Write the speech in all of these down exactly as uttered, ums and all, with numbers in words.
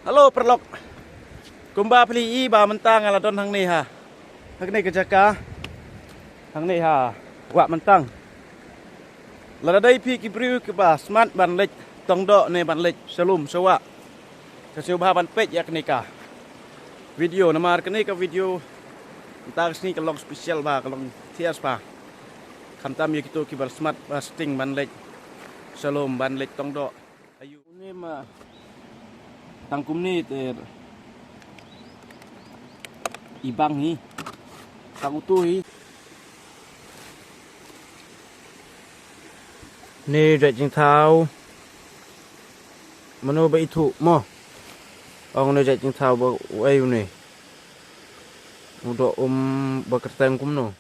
Hello paralok. Kumba phi i ba mynta nga la don hangne ha, hangne ka jaka, hangne ha Wah Myntang. Lada dei phi ki briew kiba smat ban leit tongdoh ne ban leit shalum sha wah, ka sngewbha ban peit ïa kane ka video, namar kane ka video mynta ka sngi ka long special bha, ka long thiah bha. Khamtam ïa kito kiba smat ba sting ban leit shalum, ban leit tongdoh. Ayu, une ma tang kumne te i bang hi, tang utu hi. Ne jait jingthaw. Mano ba ithuh mo? Ong ne jait jingthaw ba u ei une. U doh um ba kyrteng kumno.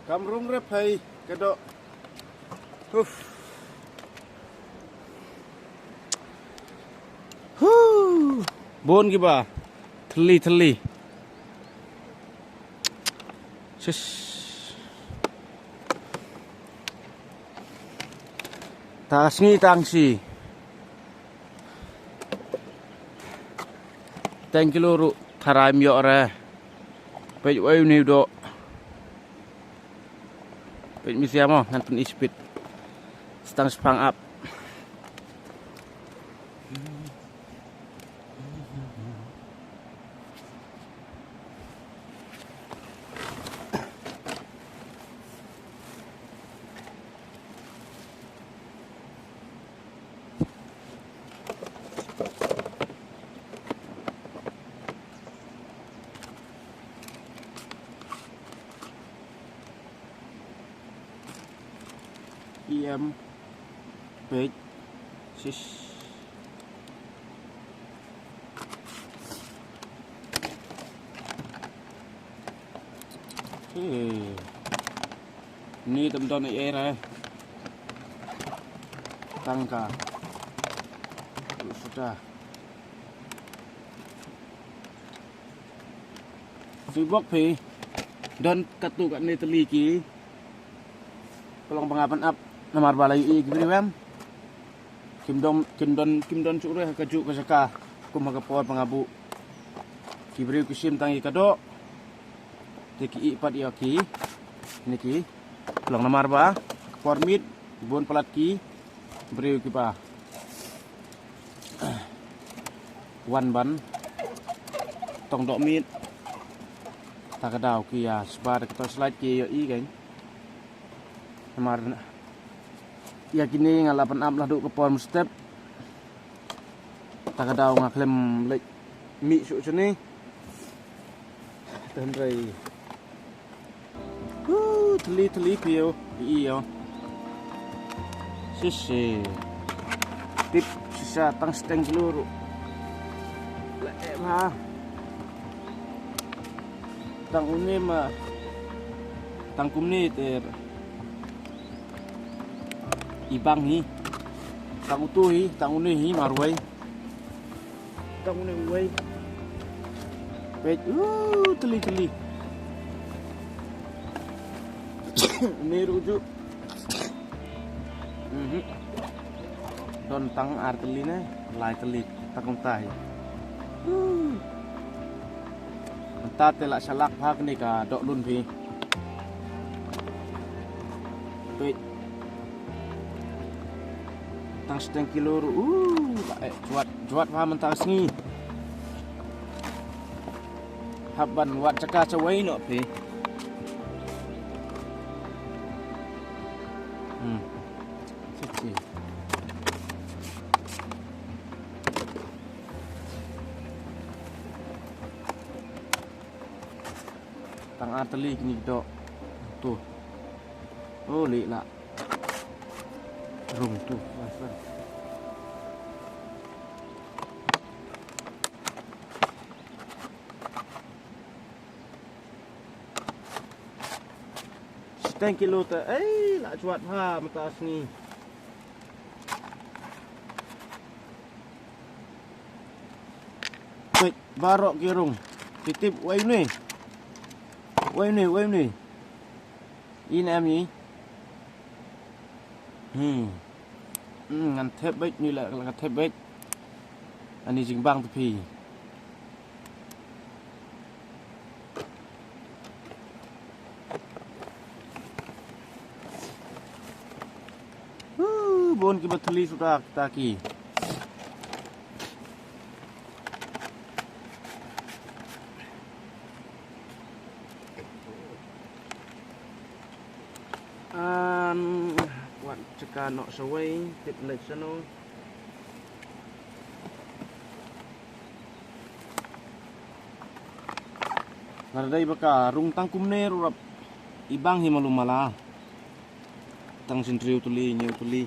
Kam rung rep hai ka doh. Uf. Huh. Bun kiba thli thli. Sis. Ta sngi tang shi. Tang kilo ruh tharai ym ïoh re. Peit wei u ni u doh. Peit mi sia mo ngan pyn-i speed. Stang spang ap. Em. Peit. Sis. Hey. Ni tam don ei ei re. Tang ka. Suta. Sibok phi. Don katu katne tylli ki. Ka long ba nga pyn-ap namar ba la ïohi ki briew em. Kim don, kim don, kim don shuh ruh ha kajuh ka jaka kum ha ka por ba nga buh. Ki briew ki shim tang ïa ka doh. Te ki ih pat ïa ki. Kine ki. Ka long namar ba ka por miet ki bun palat ki briew kiba wan ban tong doh miet. Ta ka daw ki ïa sba da ka torchlight ki ïohi kan. Namar ïa kine nga la pyn-ap naduh ka por mynstep. Ta ka daw nga khlem leit mih shuh shane. Te hynrei. Huh, thli thli phi ïoh, phi ïoh. Shisha. Tip shisha tang steng kilo ruh. La eh bha. Tang une ma. Tang kumne te. I bang hi. Tang utu hi, tang une hi marwei. Tang une uwei. Peit, uh, tylli tylli. Une ruh ju. Mhm. Don tang ar tylli ne, lai tylli tang kumta hi. Uh. Ta te la shalak bha kane ka doh lun phi. Peit. Tang shiteng kilo ruh. Uh, la eh, jwat, jwat bha mynta ka sngi. Hap ban wad jaka shawei noh phi. Hmm. Sexy. Tang ar tylli kine ki doh. Tu. Oh, leh lah. Rung tu. Bas, bas. Shiteng kilo te. Ei, la jwat bha mynta sngi. Peit, baroh ki rung. Ki tip wei une. Wei une, wei une. Ine em ni. Hmm. Hmm, ngan thep beit ni la, la ka thep beit. Ani jingbang te phi. Huh, bun kiba thylli suda kita ki. An wat jaka noh shawei, tip leit shano. Nga dei ba ka rung tang kumne ruh rap i bang hi malu mala. Tang shin triu tuli, niu tuli.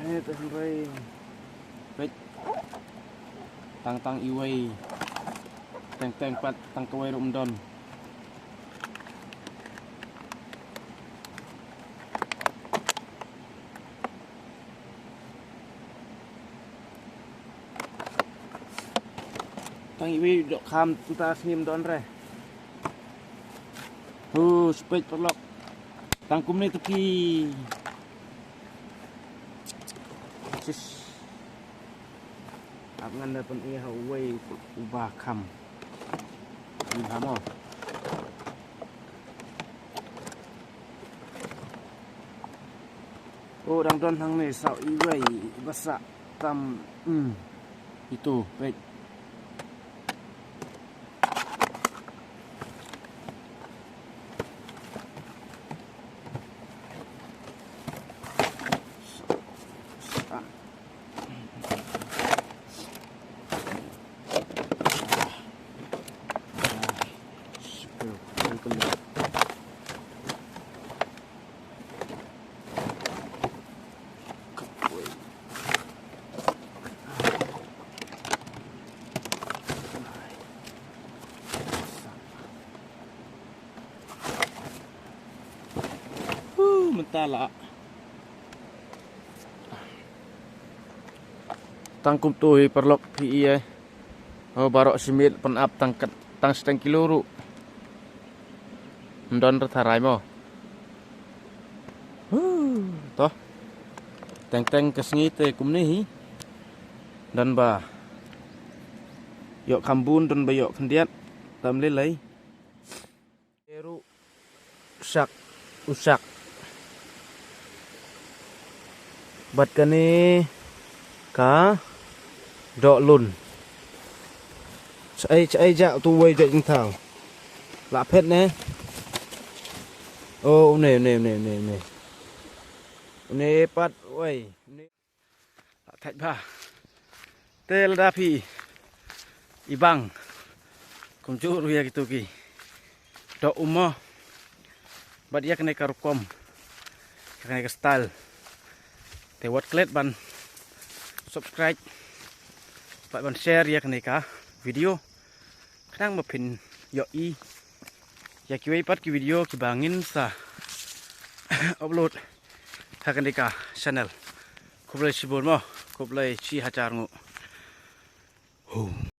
Eh, te hynrei. Peit. Tang tang iwei. Teng teng pat tang kawei ruh ym don. Tang iwei doh kham mynta sngi ym don re. Hu, spek paralok. Tang kumne te phi. Sis. Ap ngan da pyn-i ha uwei uba kham. Ni ha mo. Oh, dang don hangne saw iwei ba sah tam, hmm. Itu, peit. Huh, mynta la. Tang kumtu hi paralok phi i eh. Oh, baroh shimiet pyn-ap tang kat, tang shiteng kilo ruh. Ym don re tharai mo. Huh, to. Teng teng ka sngi te kumne hi. Don ba ïoh kham bun, don ba ïoh khyndiat. Tam lei lei. Eru shak, u shak. Bad kane ka doh lun. Cha ei, cha ei ja, tu wei ja jingthaw. La phet ne. Oh, une, une, une, une, une. Une pat wei. Une. Thait bha. Te lada phi i bang kumjuh ruh ïa kitu ki doh um mo bad ïa kane ka rukom, ïa kane ka style, te wat klet ban subscribe bad ban share ïa kane ka video. Khnang ba phin ïohi ïa kiwei pat ki video kiba ngin sa upload ha kane ka channel. Khublei shibun mo, khublei shi hajar nguh. Hum.